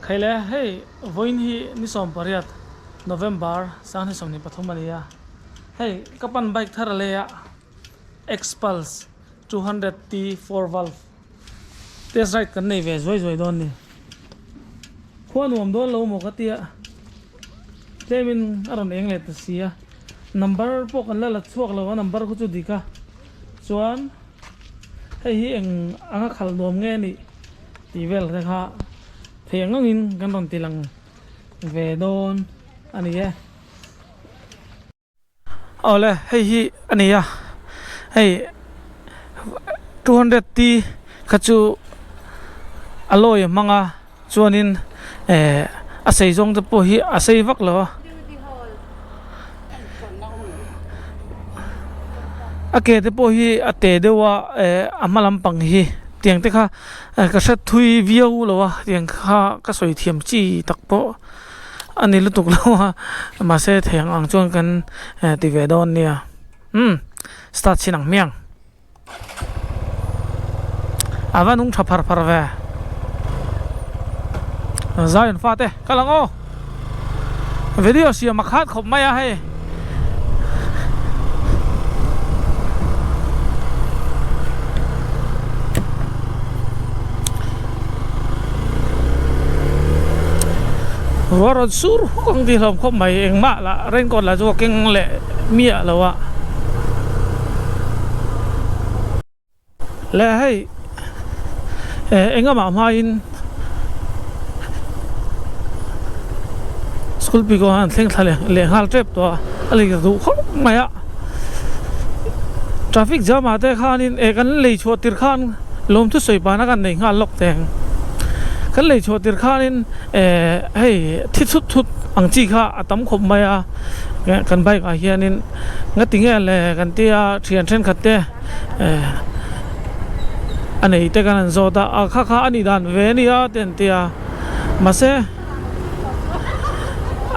Khaile hei vawiin hi ni 18 November 2023 a ni a, hei ka pan bike thar a lei a Xpulse 200T 4 valve test ride kan nei ve zuai zuai dawn a ni. Khua nuam dawn lo maw ka tia tlemin a rawn eng leh ta si a, number pawh kan la la chhuak lo a number khu chu dik a chuan hei hi eng anga khalh nuam nge nih tih vel te kha thei ang angin kan rawn ti lang ve dawn a ni e. Awle hei hi a ni a hei 200 T kha chu a lawi a hmang a chuanin eh a sei zawng te pawh hi a sei vak lo a a ke te pawh hi a te deuh a eh a hma lampang hi tiang te kha ka hre thui viau lo a tiang kha ka sawi thiam chi tak pawh. A ni lutuk lo a mahse thei ang ang chuan kan ti ve dawn nia umm start chin ang hmiang a va nung tha phar phar ve Zion fate kal ang aw video siam a khat khawp mai a hei. Ruah rawn sur huk ang tih hlawm khawp mai engmah lah raincoat lah chu a keng leh miah lo a le hei eh engamah hmain school bik ah an thleng thla leh leh nghal tep tawh a a lei duh khawp mai a traffic jam ah te khanin eh kan lei chhuah tir khan lawmthu sawi pana kan nei nghal lawk teng kan lei chhuah tir khanin eh hei thi thut thut ang chi kha a tam khawp mai a kan bike ah hianin nga tinge le kan tia thian thenkhat te. Eh a nei te kan han zawt a a kha kha a nih dan ve a nia te an ti a mahse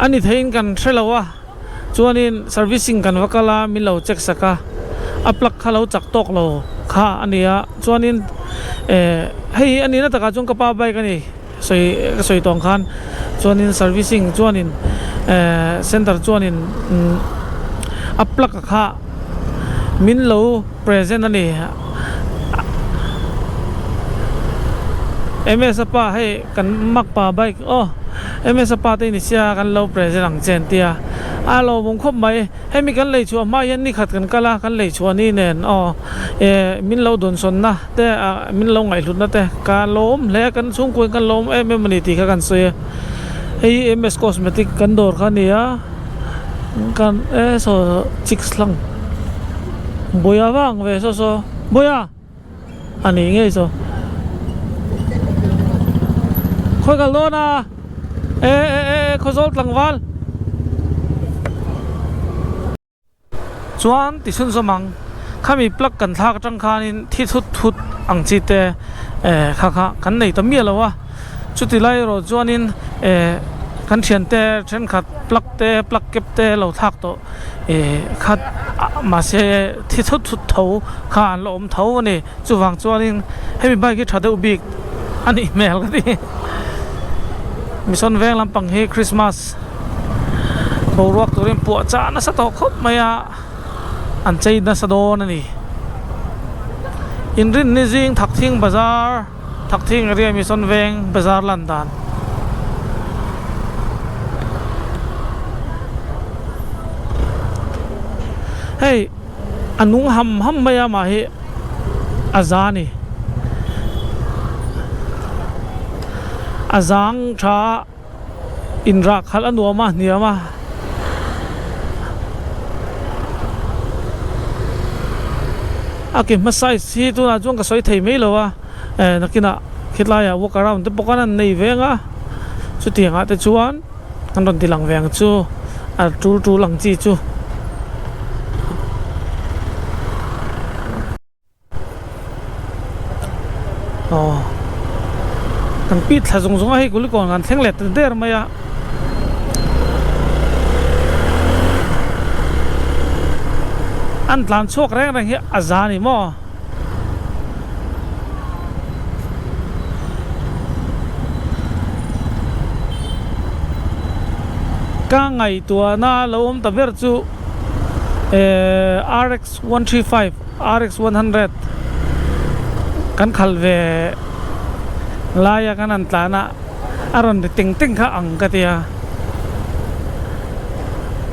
a ni theiin kan hre lo a chuanin servicing kan va kal a min lo check sak a a plug kha lo chak tawk lo kha a ni a chuanin eh hei hi a nihna takah chuan ka pa bike a ni sawi ka sawi tawng khan chuanin servicing chuanin eh center chuanin a plug a kha. Min lo present a ni. MS a pa hei kan mak pa bike aw MS a pa te ni sia kan lo present ang che an tia a lawmawm khawp mai hemi kan lei chhuah hma hian nikhat kan kal a kan lei chhuah ni nen aw eh min lo dawnsawn na te ah min lo ngaihhlut na te ka lawm hle a kan chhungkua in kan lawm em em a ni tih kha kan sawi a hei MS cosmetic kan dawr kha a ni a. Kan e saw chicks hlang buia vang ve saw saw buia a ni ngei saw khawi kal dawn a e e e khawzawl tlangval chuan ti chhun zawm ang khami plug kan thlak atang khanin thi thut thut ang chi te eh kha kha kan nei ta miah lo a. Chuti lai erawh chuanin eh kan thiante thenkhat plug te plug cap te lo thlak tawh eh khat mahse thi thut thut tho kha an la awm tho a ni. Chuvang chuanin hemi bike hi tha deuh bik a nih hmel ka ti. Mission veng lampang hi Christmas boruak turin puah chah nasa tawh khawp mai a, an chei nasa dawn a ni. Inrinni zing Thakthing bazar. Thakthing area Mission Veng bazar lan dan. Hei a nung ham ham mai a mah hi a za ni. A zang tha inrah khalh a nuam a hniam a. A ke hma size hi tunah chuan ka sawi thei mai lo a eh nakinah khilaiah walk around te pawh khan an nei veng a chutiang ah te chuan an rawn ti lang ve ang chu a tul tul ang chi chu. Aw kan pit thla zawng zawng a hei kulikawn kan thleng leh ta der mai a an tlan chhuak reng reng hi a za a ni maw. Ka ngaihtuahna lo awm ta ber chu RX 135, RX 100 kan khalh ve laia kan han tlan a, a rawn ri teng teng kha ang ka ti a,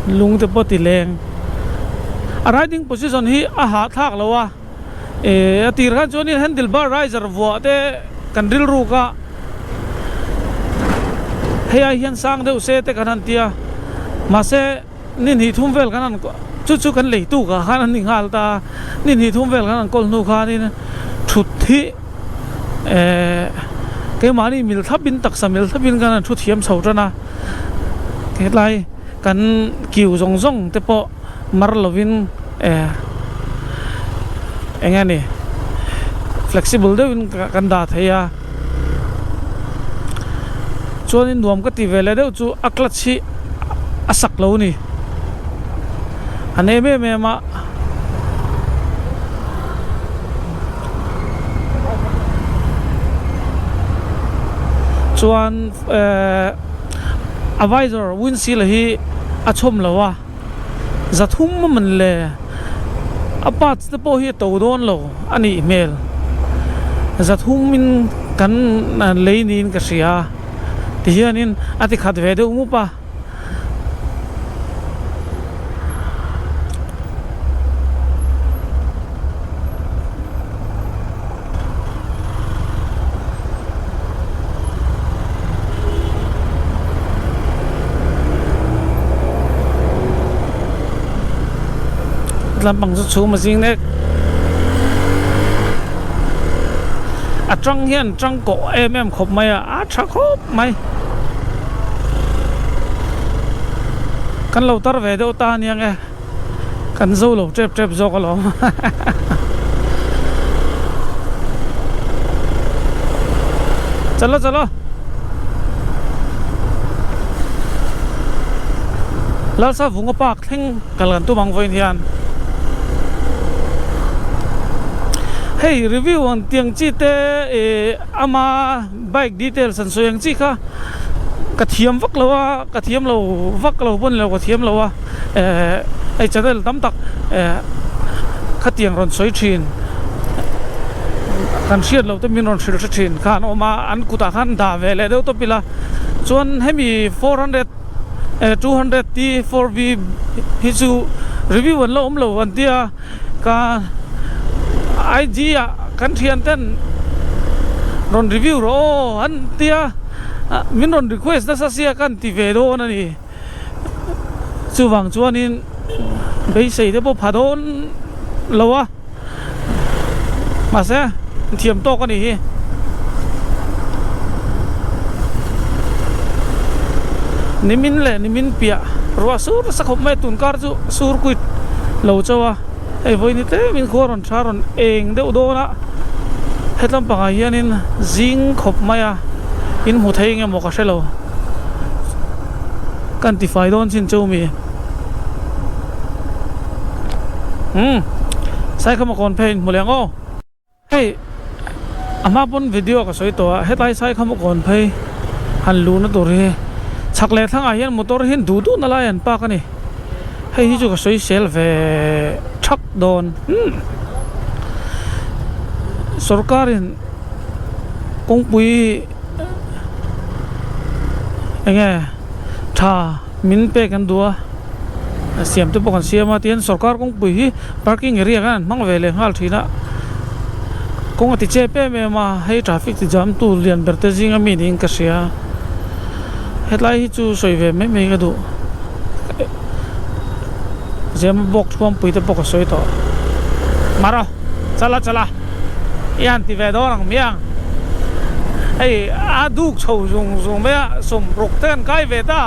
lung te pawh ti leng. A riding position hi a hahthlak lo a, a tir khan chuanin handle bar riser vuah te kan rilruk a. Hei ai hian sang deuh se te kan han ti a, mahse ni hnih thum vel kan han chu chu kan lei tuk ah khan an ni nghal ta a, ni hnih thum vel kan han kawl hnu khanin thut hi ehh keimahni mil thlapin taksa mil thlapin kan han thu thiam chho tan a, hetlai kan kiu zawng zawng te pawh mar lovin ehh eng nge ni flexible deuhin kan dah thei a chuanin nuam ka ti ve leh deuh chu a clutch hi a sak lo a ni a nem em em a. Chuan ehh a visor windshield hi a chhawm lo a. Zathum a man le, a parts te pawh hi a to dawn lo a nih hmel. Zathum in kan lei niin ka hria a, tihianin a ti khat ve deuh mup a. Lampang chu chhum a zing nek a tang hian tang kawh em em khawp mai a a tha khawp mai kan lo tar ve deuh ta aniang e. Kan zo lo tep tep zawk alawm. Chalo chalo. Lalsa vunga park thleng kal kan tum ang vawiin hian. Hei review ang tiang chi te ih ama bike details an sawi ang chi kha ka thiam vak lo a ka thiam lo vak lo pawn lo ka thiam lo a eh hei channel tam tak eh khatiang rawn sawi thin kan hriat loh te min rawn hrilh hre thin kha an awm a an kutah khan dah ve leh deuh tawp ila chuan hemi 400 eh 200 T 4V hi chu review an la awm lo an tia. Ka IG ah kan thian ten rawn review rawh aw an tia min rawn request nasa sia ka han ti ve dawn a ni. Chuvang chuanin beisei te pawh pha dawn lo a, mahse thiam tawk a nih hi. Nimin leh nimin piah ruah sur nasa khawp mai a tun kar chu sur kuit lo chauh a hei vawi ni tlem in khua rawn tha rawn eng deuh dawn a hetlam pangah hianin zing khawp mai a in hmu thei eng emaw ka hrelo ka an tifai dawn chin chu mi umm Saikhama kawn phei in hmu leh ang aw. Hei a hma pawn video ka sawi tawh a hetlai sai kha maw kawn phei han luhna tur hi chhak leh thlangah hian motor hian duh duhna lai an park a ni hei hi chu ka sawi sel ve thak dawn umm sorkar in kawngpui eng nge tha min pek an duh a siam te pawh kan siam a tihian sorkar kawngpui hi parking area khan an hmang ve leh nghal thin a kawng a ti chep em em a hei traffic ti jam tu lian ber te zinga mi niin ka hria hetlai hi chu sawi ve mai mai ka duh zema bawk thuampui te pawh ka sawi tawh mara chala chala i han ti ve dawn ang miang hei a duk chho zung zung mai a sawmruk te kan kai ve ta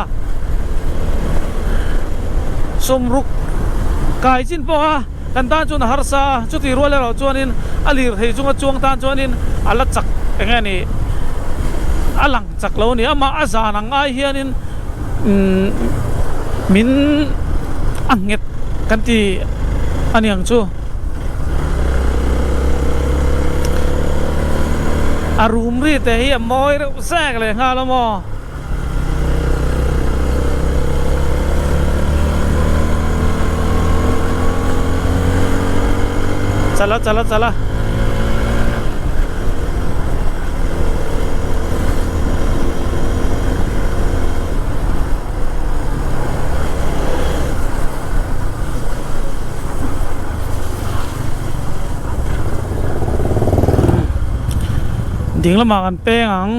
sawmruk kai chin pawh a kan tan chuan a harsa a chutih rual erawh chuanin a lirthei chunga chuang tan chuanin a la chak eng nge ni a lang chak lo a ni amah a zan ang ai hianin umm min a nghet kan ti a niang chu. A rum ri te hi a mawi reuh zek leh nghal a maw. Chala chala chala. Ding lamah kan peng ang.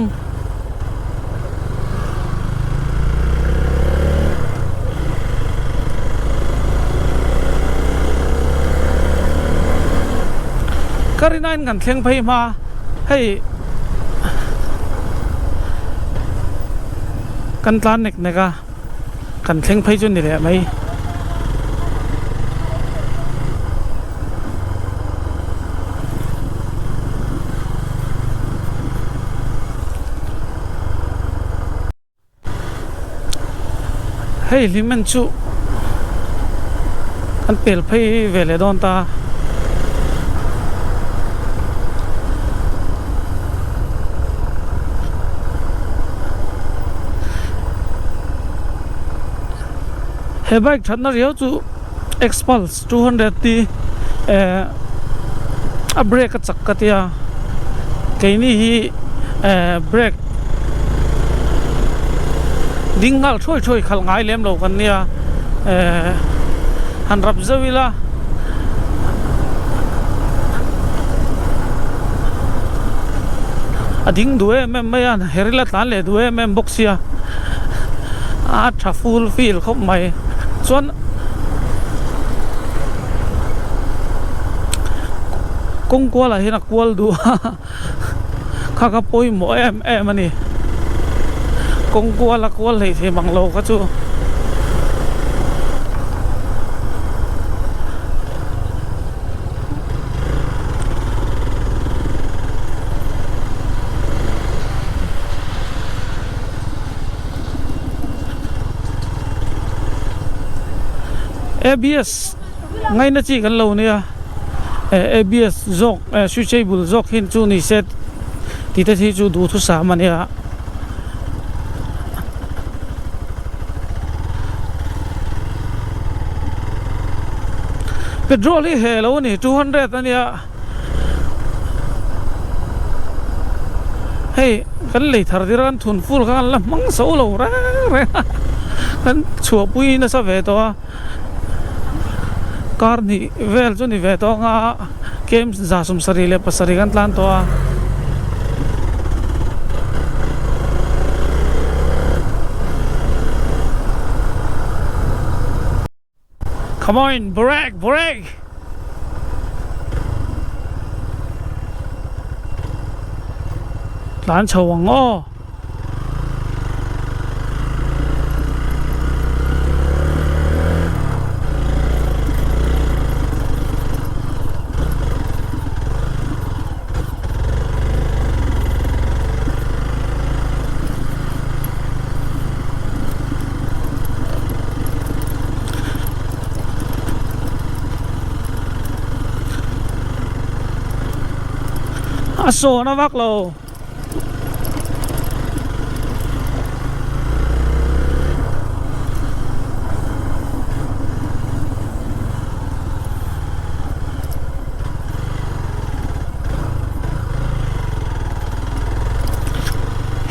Ka rinain kan thleng phei hma hei kan tlan nek nek a kan thleng phei chu ni leh mai. Hei hlimen chu kan pel phei ve leh dawn ta. He bike thatna riau chu Xpulse 200 ti eh a brake a chak ka tia keini hi eh brake ding nghal thuai thuai khalh ngai lem lo kan nia eh han rap zeuh ila a ding duh em em mai a her ila tlan leh duh em em bawk sia a tha full feel khawp mai chuan. Kawng kualah hian a kual duh a kha kha pawimawh em em a ni kawng kual a kual hlei thei mang lo kha chu. Abs ngaina chi kan lo nia eh abs zawk eh switchable zawk hi chu ni se tih te hi chu duhthusam a nia. Petrol hi heh lo a ni 200 a nia hei kan lei thar tir a kan thun full kha kan la hmang so lo reng reng a kan chhuahpui nasa ve tawh a kar hnih vel chu ni ve tawh ang a kem 177 kan tlan tawh a. Come on, break, break! Tlan chho ang aw. A sawn a vak lo.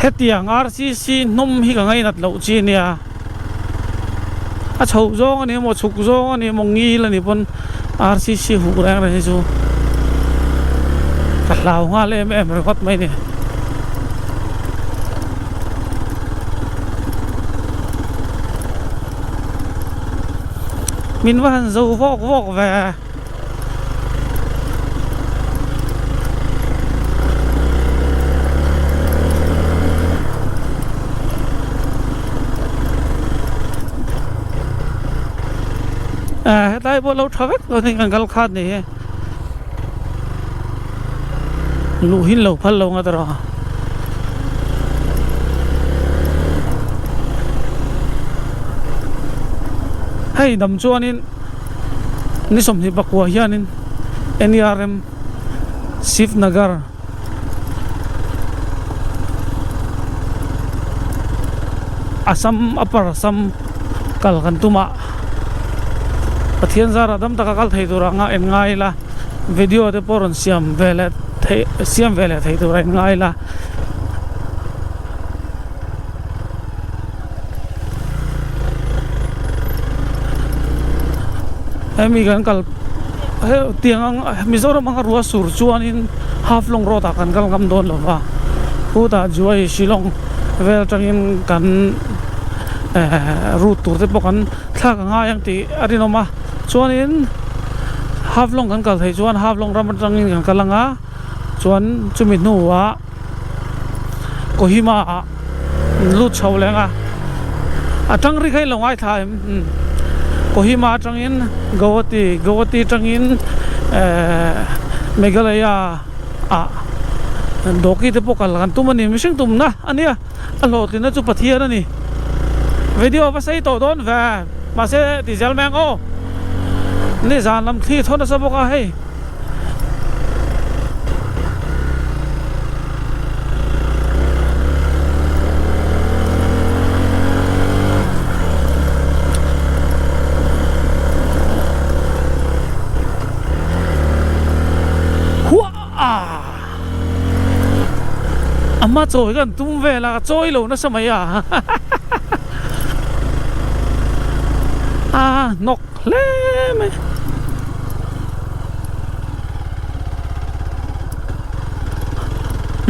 Hetiang RCC hnawm hi ka ngainat loh chi ania a chhoh zawng a ni emaw chhuk zawng a ni emaw ngil a nih pawn RCC huk reng reng hi chu ka hlau nghal em em ringawt mai a ni. Min va han zo vawk vawk ve. Hetlai pawh lo tha vek lo ni kan kal khat ni hi luh hi lo phal lo ngat erawh. Hei dam chuanin ni 24 hianin NERM Shivnagar Assam Upper Assam kal kan tum a Pathian zara dam taka kal thei tur anga en ngai ila. video te pawh rawn siam ve leh theih siam ve leh theih tur a inngai la. Hemi kan kal heuh tiang ang Mizoram anga ruah sur chuanin Haflong road ah kan kal ngam dawn lo va khutah Juai Shillong vel atangin kan ehh route tur te pawh kan thlak a ngai ang tih a rinawm a chuanin Haflong kan kal theih chuan Haflong ram atangin kan kal ang a chuan chumi hnuah Kohima ah lut chho leh ang a a tang ri kha i lo ngaithla em umm Kohima atangin Guwahati Guwahati atangin ehh Meghalaya ah Dawki te pawh kal kan tum a ni mihring tumna a nia a hlawhtlinna chu Pathian a ni video va sei tawh dawn ve mahse ti zel mai ang aw nizan lam thli thaw nasa bawk a hei. A hma chawi kan tum vel a ka chawi lo nasa mai a a hnawk hle mai.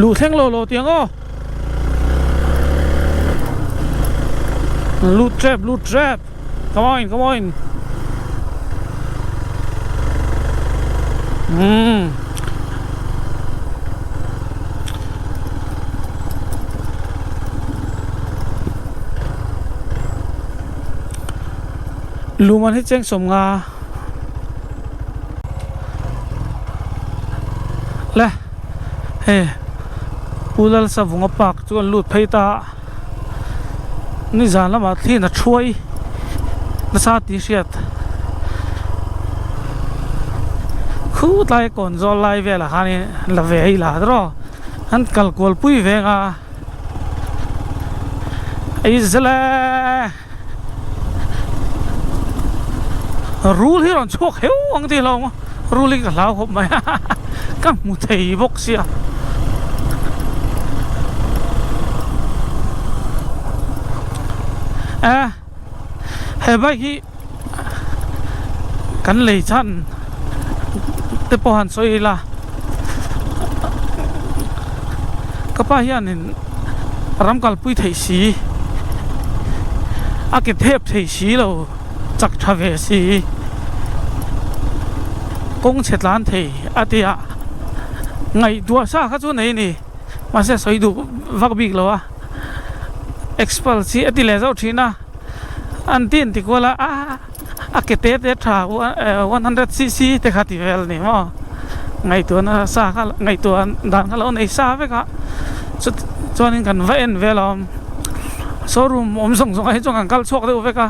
Luh thleng lo lo tiang aw lut trap lut trap come on come on umm Luman hi cheng sawmnga le hei Pu Lalsavunga park chu an lut phei ta a nizan lamah thliin a thuai nasa tih hriat khutlai kawn zawl lai velah khanin la ve a ila tiraw an kal kual pui veng a eizele. Rul hi rawn chhuak heu ang tih hlauh ang rul hi ka hlau khawp mai a ka hmu thei bawk sia. Eh he bike hi kan lei chhan te pawh han sawi ila ka pa hianin ram kalpui theih si a ke thep thei si lo chak tha ve si kawng chhe tlan thei a ti a ngaihtuah sa kha chu nei a ni mahse sawi duh vak bik lo a expulse hi a ti leh zauh thin a. An ti an ti kual a a ke te te tha 100cc te kha ti vel a ni maw ngaihtuahna sa kha ngaihtuah dan kha lo nei sa vek a chuanin kan va en vel a awm showroom awm zawng zawng ah hi chuan kan kal chhuak deuh vek a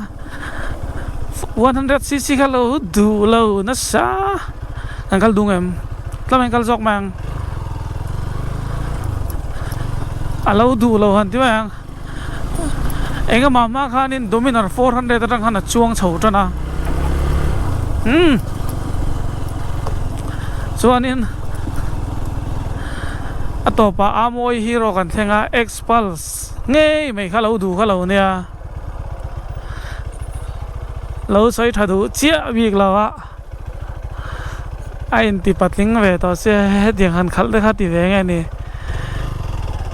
100cc kha lo duh lo nasa kan kal dung em tlawm in kal zawk mai ang a lo duh lo han ti mai ang. Engemaw hma khanin Dominar 400 atang khan a chuang chho tan a umm chuanin a tawpah Amoy Hero kan thleng a Xpulse ngei mai kha lo duh kha lo nia lo sawi tha duh chiah bik lo a a inti patling ve tawh sia hetiang han khalh te kha ti ve nge ni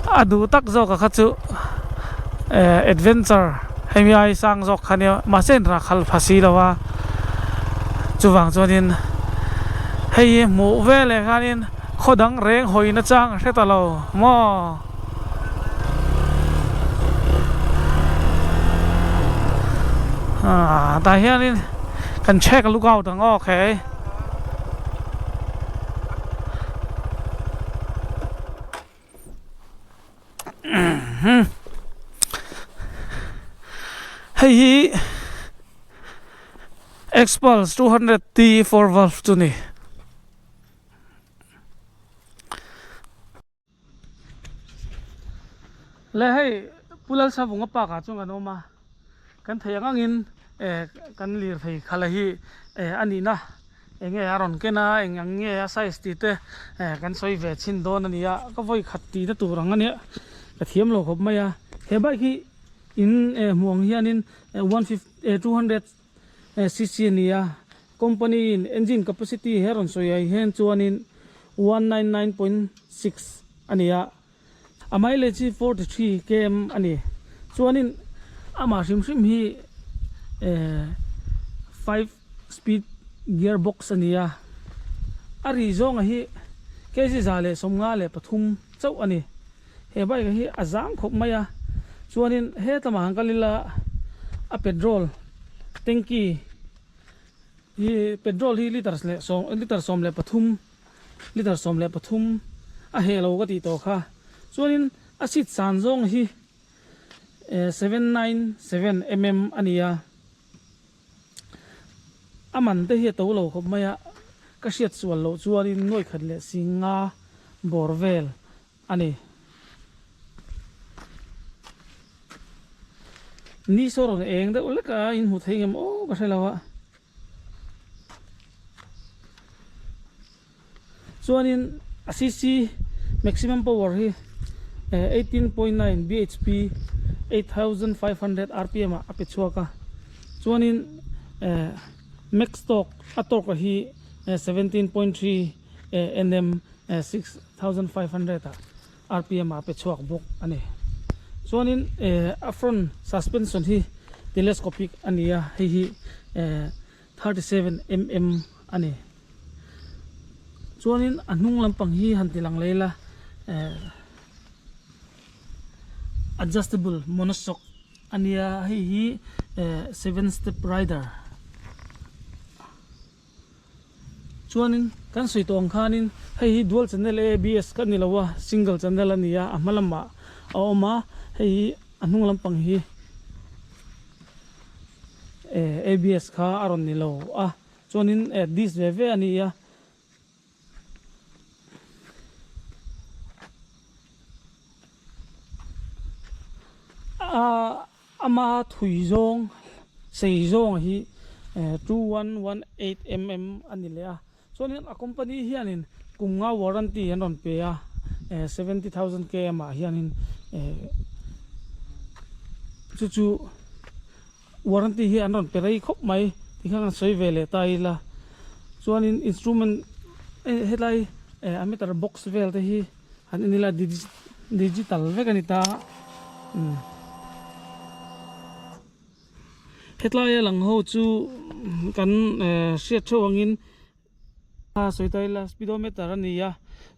a duh tak zawk a kha chu eh adventure hemi ai sang zawk kha nia mahse in rah khalh pha si lo a chuvang chuanin hei hi hmuh veleh khanin khaw dang reng hawi na chang a hre ta lo maw. Ah tah hianin kan check look out ang aw okay hei hi Xpulse 200 T 4 valve chu ni. Le hei Pu Lalsavunga park ah chuan kan awm a kan theih ang angin eh kan lirthei khala hi eh a nihna Enge a rawn ken a, eng ang nge a size tih te kan sawi ve chhin dawn a ni a, ka vawi khat tih na tur ang a nia, ka thiam lo khawp mai a. He bike hi in hmuh ang hianin 200 cc a ni a, company in engine capacity he rawn sawi ai hian chuanin 199.6 a ni a, a mileage hi 43 km a ni. Chuanin amah hrim hrim hi 5 speed gear box a ni a, a ri zawnga hi kg 153 chauh a ni. He bike hi a zang khawp mai a, chuanin hetlamah han kal ila a petrol tanky hi petrol hi litre leh sawm litre 13 litre 13 a heh lo ka tih tawh kha, chuanin a seat san zawng hi 797 mm a ni a. A man te hi a to lo khawp mai a, ka hriat sual loh chuanin nuai khat leh si nga bawr vel a ni. Ni saw rawn eng deuh lek a, in hmu thei ngem aw ka hre lo a. Chuanin a cc maximum power hi 18.9 bhp 8500 rpm ah a pe chhuak a chuanin max torque a torque hi 17.3 nm 6500 ah rpm ah a pe chhuak bawk a ni. Chuanin a front suspension hi telescopic a ni a hei hi 37 mm a ni. Chuanin a hnung lampang hi han ti lang leh ila eh adjustable monoshock a nia hei hi eh seven step rider chuanin kan sawi tawh ang khanin hei hi dual channel abs ka ni lo a single channel a ni a a hma lamah a awm a hei hi a hnung lampang hi eh abs kha a rawn ni lo a. Chuanin eh disc ve ve a ni a. A ama thui zawng sei zawng hi eh 2118 mm a ni leh a. Chuanin a company hianin kum nga warranty an rawn pe a eh 70,000 km ah hianin eh chu chu Warranty hi an rawn pe rei khawp mai ti kha kan sawi ve leh ta ila chuanin instrument hetlai a meter box vel te hi han en ila digital vek a ni ta hetlai a lang ho chu kan hriat theuh angin. A sawi ta ila speedometer a ni a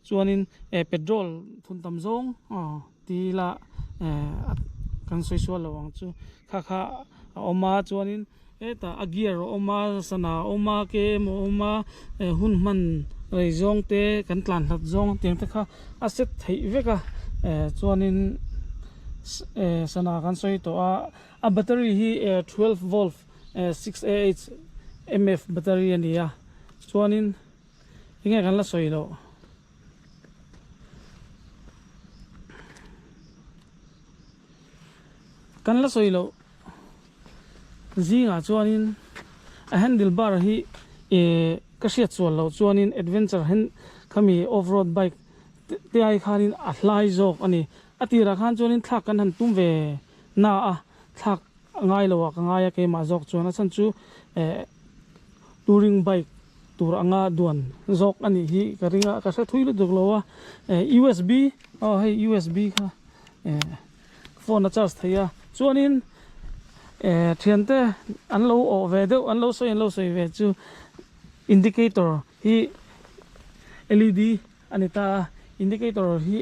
chuanin eh petrol thun tam zawng aw ti ila eh kan sawi sual lo ang chu kha kha a awm a chuanin hetah a gear a awm a sana a awm a km a awm a eh hun hman rei zawng te kan tlan hlat zawng tiang te kha a set theih vek a eh chuanin eh sana kan sawi tawh a a battery hi eh twelve volt 6ah mf battery a ni a chuanin enge kan la sawi loh kan la sawi loh zingah chuanin a handle bar hi eh ka hriat sual loh chuanin adventure hen khami off road bike te ai khanin a hlai zawk a ni a tirah khan chuanin thlak kan han tum ve na a thlak A ngai lo ah ka ngai a keimah zawk chuan a chhan chu eh touring bike tur anga duan zawk a nih hi ka ring a ka hre thui lutuk lo a eh usb aw hei usb kha eh phone a charge thei a chuanin eh thiante an lo awh ve deuh an lo sawi an lo sawi ve chu indicator hi led a ni ta a indicator hi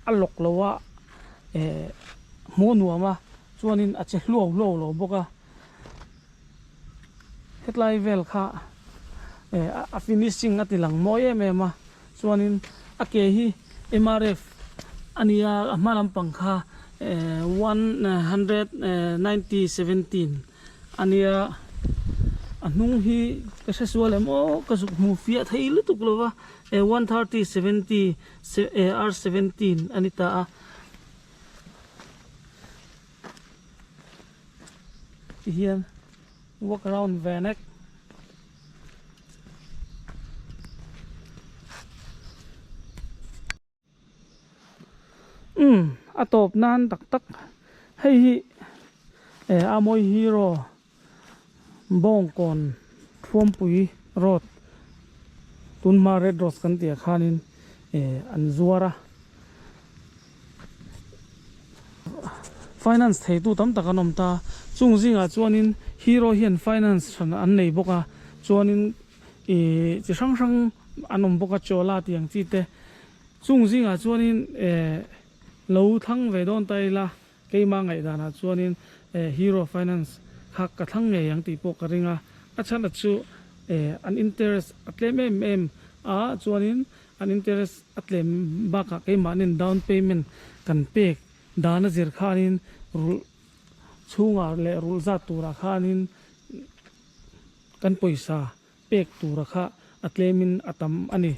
a lock lo a eh hmuh a nuam a. Chuanin a che hluau hluau lo bawk a, hetlai vel kha eh a finishing a ti lang mawi em em a, chuanin a ke hi MRF a nia a hma lampang kha eh 190 17 a nia, a hnung hi ka hre sual em aw ka zuk hmu fiah thei lutuk lo va eh 130 70 R17 a ni ta a. Ti hian walk around ve nek. A tawp nan tak tak hei hi eh a mawi hero Bawngkawn Thuampui road tunhma Red Rose kan tih ah khanin eh an zuar a. Finance theitu tam tak an awm ta. Chung zingah chuanin Hero hian finance hran an nei bawk a, chuanin ih chi hrang hrang an awm bawk a, Chola tih ang chi te. Chung zingah chuanin eh lo thlang ve dawn ta ila, keimah ngaihdanah chuanin eh Hero Finance kha ka thlang ngei ang tih pawh ka ring a. A chhan chu eh an interest a tlem em em a, chuanin An interest a tlem bakah keimahnin down payment kan pek dan a zir khanin rulh chhungah leh rulh zat turah khanin kan pawisa pek tura kha a tlemin a tam a ni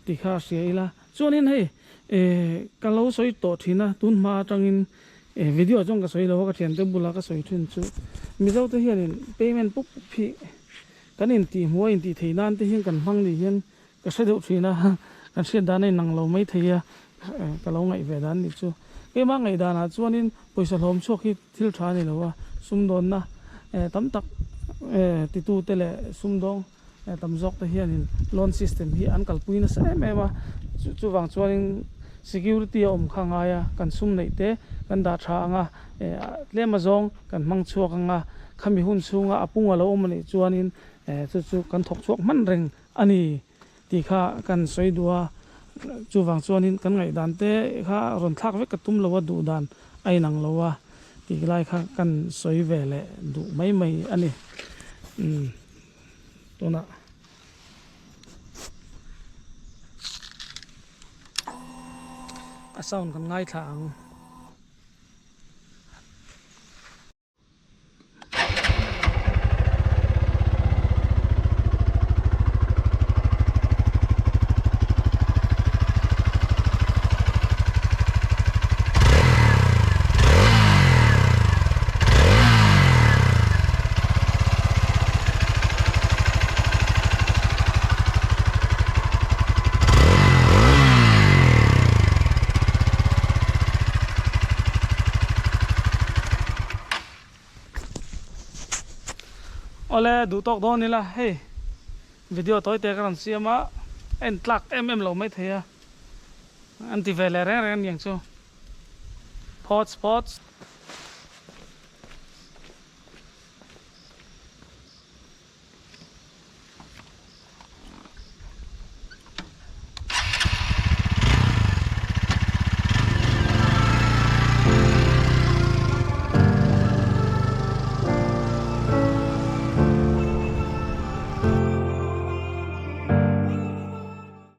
tih kha a hria ila. Chuanin hei ka lo sawi tawh thin a, tun hma atangin video chuan ka sawi lo a, ka thiante bula ka sawi thin chu Mizote hianin payment pup pup hi kan intihhmuh a intih theih nan te hian kan hmang ni hian Ka hre deuh thin a, kan hriat dan a inang lo mai thei a, ka lo ngaih ve dan nih chu. Keimah ngaih danah chuanin pawisa hlawm chhuak hi thil tha a ni lo a, sumdawnna tam tak titute leh sumdawng tam zawk te hianin loan system hi an kalpui nasa em em a, chuvang chuanin security a awm kha ngai a, kan sum neih te kan dah tha ang a, tlem azawng kan hmang chhuak ang a, khami hun chhunga a pung a lo awm a nih chuanin chu chu kan thawk chhuak hman reng. A ni tih kha kan sawi duh a, chuvang chuanin kan ngaihdan te kha rawn thlak vek ka tum lo a, duh dan a inang lo a tih lai kha kan sawi ve leh duh mai mai a ni. Umm tunah. A sound kan ngaithla ang. Awle duh tawk dawn ila hei video tawi te ka rawn siam a a in tlak em em lo mai thei a an ti ve leh reng reng aniang chu phawts phawts.